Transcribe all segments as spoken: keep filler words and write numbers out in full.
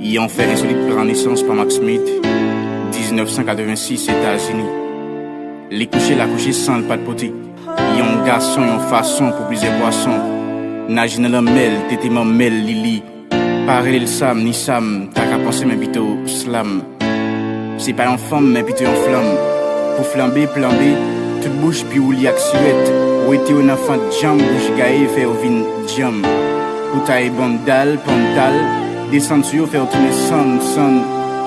Yon fè ensolit pran nesans pa Max Smith, diznèf san katrevensis, Etazini. Li kouche, l akouche san l pa t pote. Yon gason, yon fason pou plizyè pwason. Naje nan lanmè l, tete manmè l, li, li. Pa rele l Sam ni Sam, ta ka panse men pito Slam. Se pa yon fanm, men pito yon flanm. Pou flanbe, planbe, tout bouch piwouli ak sirèt. Wete yo nan fant djanm, bouch gaye fè yo vin djanm. Pou taye bandal, pantal, desann sou yo fè yo tounen sann, sann.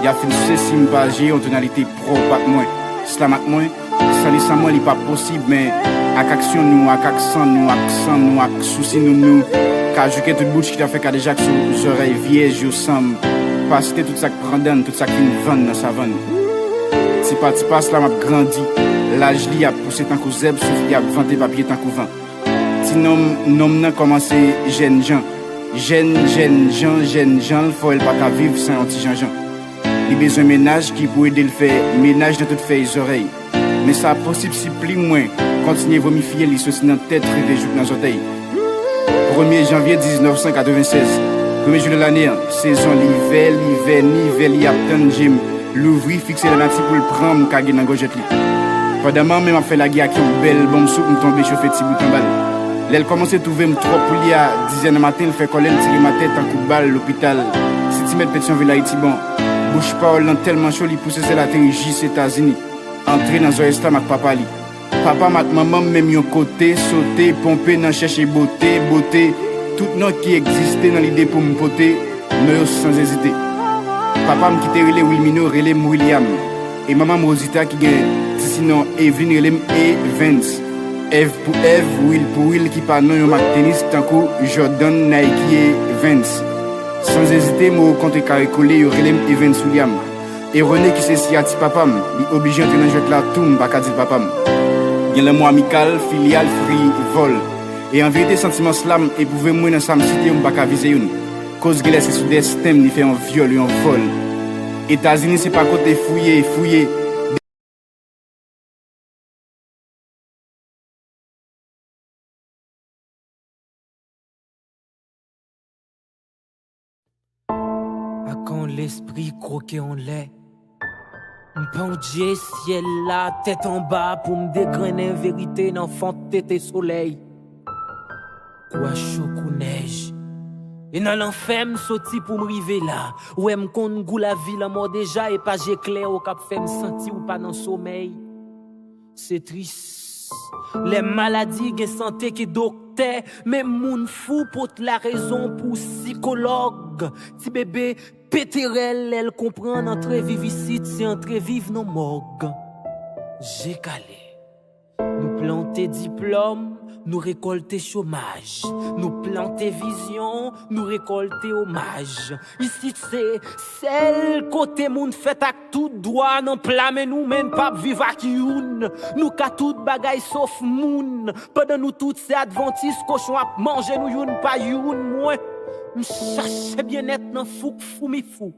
Y ap fin sezi m pa je yon tonalite pwòp ak mwen, slam ak mwen, san li san mwen li pa posib, men ak aksyon nou, ak aksan nou, ak san nou, ak sousi nou, nou ka jouke tout bouch ki ta fè kadejak sou zòrèy vyèj yo sanm. Pa site tout sa k pran dann, tout sa k vin vann nan savann. Tipa tipa, slam ap grandi. Laj li ap pouse tankou zèb, souf li ap vante papye tankou van. Ti nonm, nonm nan kòmanse jènjan. Jèn, jènjan, jènjan, l fò l pa ka viv san yon ti janjan. Li bezwen mennaj ki pou ede l fè mennaj nan tout fèy zòrèy. Men sa posib si plim mwen kontinye vomifye li soti nan tèt rive jouk nan zòtèy. Premye janvye diznèf san katrevennsèz, premye jounen lane an, sezon livè, livè, nivè li ap tann je m louvri, fikse lanati pou l pran m kage nan gòjèt li. Pandan manman m ap fè lagè ak yon bèl bonm soup, m tonbe chofe ti bout anba l. Lè l kòmanse twouve m twòp pou li a dizè nan maten, l fè kòlè, l tire m atè tankou bal lopital. Sentimèt Petyonvil Ayiti bon. Bouch pawòl lan tèlman cho, li pouse sèl ateri jis Etazini. Antre nan zòrèy slam ak papa li. Papa m ak manman m menm yon kote, sote, ponpe nan chèche bote, bote, tout non ki egziste nan lide pou m pote, non yo san ezite. Papa m ki te rele Wilmino, rele m William. E manman m Rosita ki gen ti sinon Evelyn, rele m Evens. Ev pou Ev, Will pou Will, ki pa non yon mak tenis tankou Jordan, Nike e Vans. San ezite, mo kontre kare kole, yo rele m Evens William. E Rene ki se siyati papa m, li oblije antre nan jwèt la tou, m pa ka di l papa m. Gen lanmou amikal, filyal, frivòl. E an verite, santiman slam epouve mwen nan sa m site yo, m pa ka vize youn. Koz genlè se sou desten m li fè yon vyòl, yon vòl. Etazini se pa kote fouye, fouye. Ak yon lespri kwoke anlè, m pandye syèl la tèt anba pou m degrennen verite nan fant tete solèy. Kwa cho kou nèj. E nan lanfè m soti pou m rive la. Ou wè m konn gou lavi, lanmò deja, e pa je klè ou k ap fè m santi ou pa nan somèy. Se tris. Lè maladi gen sante ki doktè, men moun fou pot larezon pou sikològ. Ti bebe pete rèl lè l konprann antre viv isit se antre viv nan mòg. Je kale. Nou plante diplòm, nou rekòlte chomaj. Nou plante vizyon, nou rekòlte omaj. Isit se sèl kote moun fèt ak tout dwa nan pla men nou, men n p ap viv ak youn. Nou ka tout bagay sof moun. Pandan nou tout se advantis, kochon ap manje nou youn pa youn. Mwen, m chache byennèt nan fouk foumifou.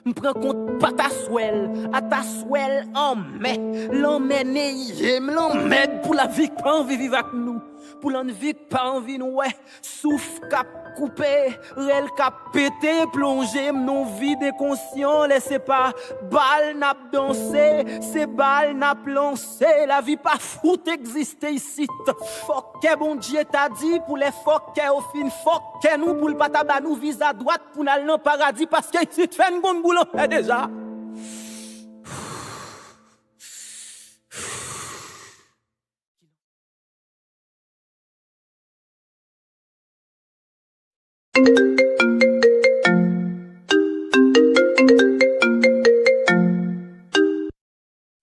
M pran kont pataswèl, ataswèl anmè. Lanmè neye m, lanmèd pou lavi k pa anvi viv ak nou. Pou lanvi k pa anvi n wè. Souf k ap koupe, rèl k ap pete, plonje m nan vid enkonsyan, lè se pa bal n ap danse, se bal n ap lanse, lavi pa fout egziste isit. Fòkè Bondye ta di pou lè fòkè yo fin fòkè nou, pou l pa ta ba nou viza dwat pou n al nan paradi, paske isit fè n konn boul anfè deja.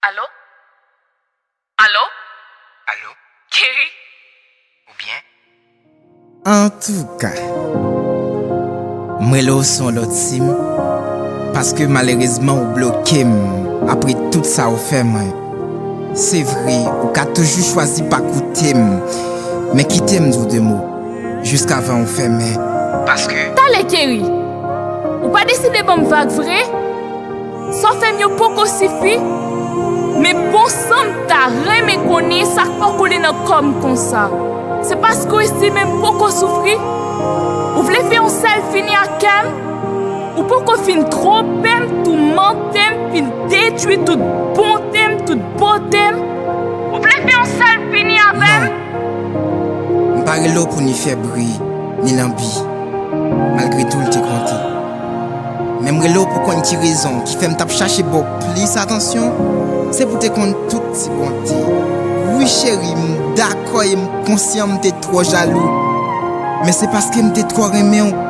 Alo? Alo? Alo? Keri? Ou byen? Antouka, m rele w sou yon lòt sim, paske malerezman ou bloke m apre tout sa ou fè mwen. Se vre, ou ka toujou chwazi pa koute m, men kite m di w de mo jiskavan ou fèmen, paske. Talè, Keri! Ou pa deside ban m vag vre? Sa w fè m yo poko sifi, men bon san m ta renmen konnen sa k poko nan kò m konsa. Se paske w estime m poko soufri? Ou vle fè yon sèl fini ak kè m? Ou poko fin twonpe m, toumante m, fin detwi tout bonte m, tout bote m. Ou vle fè yon sèl fini avè m? Non. M pa rele w pou ni fè bri, ni lanbi. Malgre tou, l te konte. Men m rele w pou konn ki rezon ki fè m t ap chache ba w plis atansyon. Se pou te konn tout ti bonte. Wi, cheri, m dakò e m konsyan m te twò jalou. Men se paske m te twò renmen w.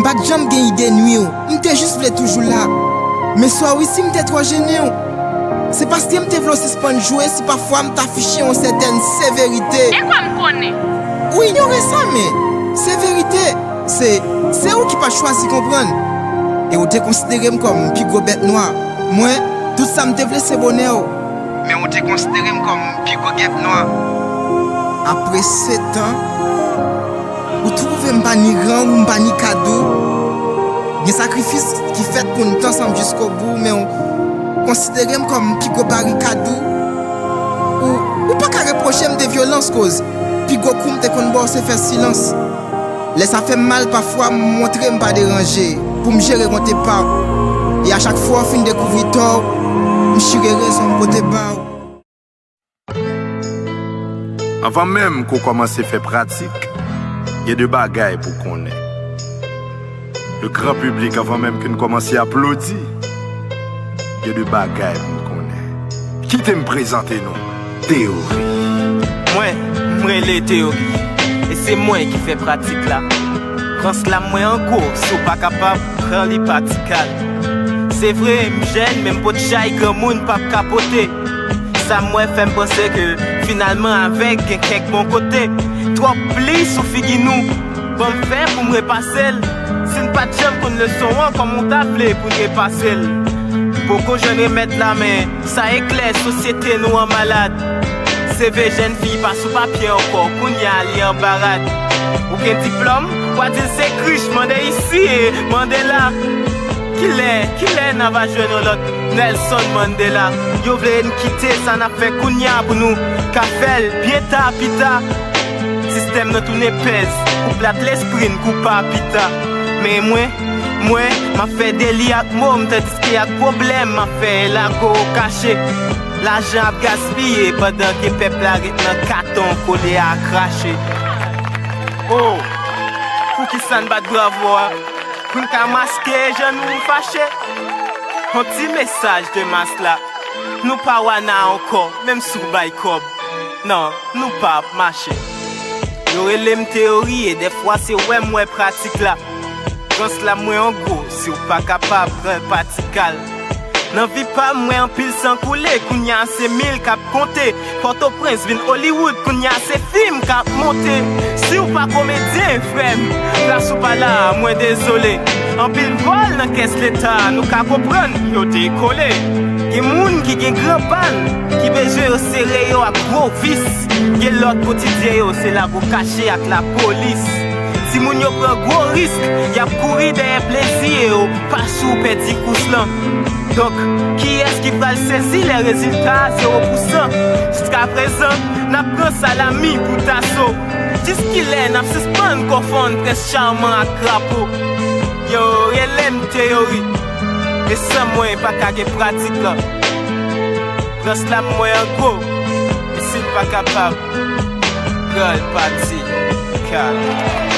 M pa t janm gen ide nwi w. M te jis vle toujou la. Men swa wi, si m te twò jennen w, se paske m te vle w sispann jwe si pafwa m t afiche yon sètèn severite. E kwè m konnen. Ou inyore sa, men se verite. Se, se ou ki pa t chwazi konprann. E ou te konsidere m kòm pi gwo bèt nwa. Mwen, tout sa m te vle se bonè w. Men ou te konsidere m kòm pi gwo gèp nwa. Apre setan, ou twouve m pa ni rang ou, m pa ni kad ou. Gen sakrifis ki fèt pou n t ansanm jiskobou, men ou konsidere m kòm pi gwo barikad ou. Ou, ou pa ka repwoche m de vyolans, koz pi gwo kou m te konn ba w se fè silans. Lè sa fè m mal, pafwa m montre m pa deranje pou m jere wont epa w. E a chak fwa w fin dekouvri tò w, m chire rezon m pote ba w. Anvan menm ke w kòmanse fè pratik, gen de bagay pou w konnen. Le gran piblik, anvan menm ke n kòmanse aplodi, gen de bagay pou n konnen. Kite m prezante nou Teyori. Mwen, m rele Teyori, e se mwen ki fè pratik la. Pran slam mwen an gwo, si w pa kapab, pran li pa ti kal. Se vre, m jèn, men m pot chay granmoun p ap ka pote. Sa m wè fè m panse ke finalman avèg gen kèk bon kote. Twòp pli sou figi nou. Ban m fè pou m repase l. Si n pa t janm konn leson an, kòman w ta vle pou n repase l? M poko jwenn remèd la, men sa e klè, sosyete nou an malad. Seve jèn fi pa sou papye ankò, kounye a li anba rad. Ou gen diplòm, w a di l se krich, mande isi e mande la. Kilè, kilè n a va jwenn yon lòt Nelson Mandela? Yo vle n kite sa n ap fè kounye a pou nou ka fè l byen ta pita. Sistèm nan tounen pèz, kou plat lespri n kou pa pita. Men mwen, mwen, m ap fè deli ak mo m, tandiske ak pwoblèm m ap fè lago kache. Lajan ap gaspiye pandan ke pèp la ret nan katon kole a krache. Oh, poukisa n bat bravo a? Pou n ka maske jan nou fache. Yon ti mesaj de mas la. Nou pa wana ankò, menm si w bay kòb. Non, nou p ap mache. Yo rele m Teyori e dèfwa se wè m wè pratik la. Pran slam mwen an gwo, si w pa kapab, pran l pa ti kal. Nan vi pa m, m wè anpil san koule, kounye a se mil k ap konte. Pòtoprens vin Hollywood, kounye a se fim k ap monte. Si w pa komedyen, frè m, plas ou pa la, mwen dezole. Anpil vòl nan kès leta, nou ka konprann, yo dekole. Gen moun ki gen gran bal, ki bezwen yo sere yo ak gwo vis. Gen lòt kotidyen yo, se lago kache ak lapolis. Timoun yo pran gwo risk, y ap kouri dèyè plezi yo, pa si w pèdi kous lan. Donk, kiyès ki pral sezi lè rezilta a zewo pou san? Jiskaprezan, n ap pran salami pou taso. Jiskilè n ap sispann konfonn prens chaman ak krapo? Yo rele m Teyori, e san mwen pa ka gen pratik la. Pran slam mwen an gwo, e si n pa kapab, pran l pati. Kal.